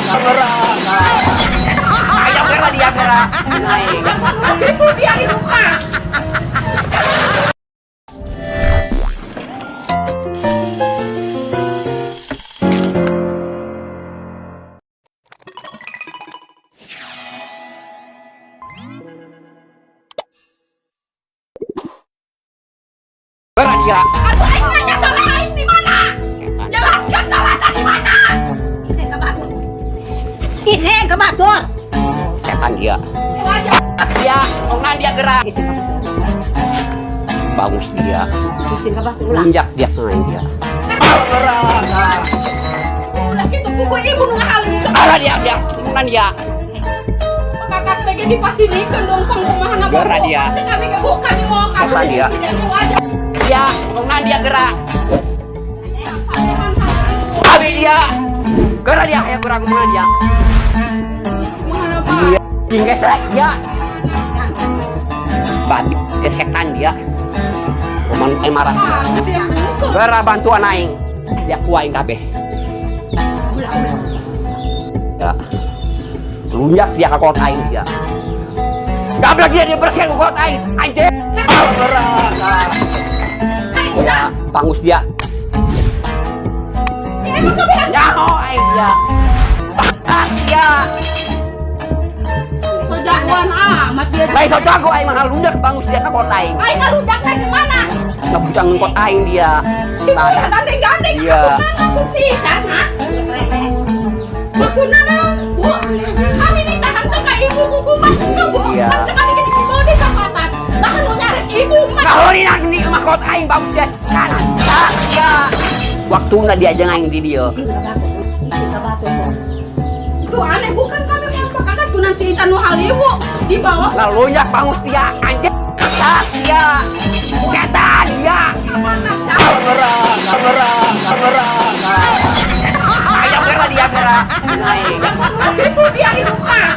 Gerak. Ayam gerak dia gerak. Naik. Itu dia di rumah. Gerak dia. Aduh, aing nanya salah aing di mana? Jelaskan salahnya di mana? Isin ka batur. Isin ka batur. Setan dia. Wajah. Dia, ongan dia gerak. Isin ka batur. Bagus dia. Isin ka batur ulah. Lunjak dia main dia. Gerak. Ulah kitu kuku ibu nu ngahaling. Arah dia dia, ongan dia. Kakak lagi dipasilikeun dong pangkumahana. Gerak dia. Kami ge bukan di mau kami. Gerak dia. Wajah. Dia, ongan dia gerak. Abi dia. Gerak dia, ya gerak ongan dia. Kumaha Pak? Dia tinggal dia. Babi, dia setan dia. Roman marah. Dia Gerak bantuan aing. Dia ku aing kabeh. Ulah ulah. Ya. Lunjak dia ke kolot aing dia. Gablek dia dia bersihin ke kolot aing. Anjing. Gerak. Ya, bangus dia. Nyaho aing dia. Ah, dia. So jagoan amat dia. Baik so jago aing mah lunjak bangus dia ke kolot aing. Aing ngarujak teh gimana? Ngebujang kolot aing dia. Ibu gandeng-gandeng. Iya. Aku sih kan, ha? Maksudna naon, Bu? Kami ditahan teh ka ibu kuku mah teu, Bu. Iya. Kan kami ge dibawa di kapatan. Nah, nu nyarek ibu mah. Ngahurinan di rumah kolot aing bangus dia. Kanan. Ah, dia. Waktuna dia jeung aing di dieu. Isin ka batur. Isin ka batur. Itu aneh bukan kami mau kakak tuh nanti Intan nu haliwu di bawah. Lalu lunjak bangus dia anjing. Ah, dia. Setan dia. Kapatan. Gerak, gerak, gerak. Ayam gerak dia gerak. Naik. Itu dia di rumah.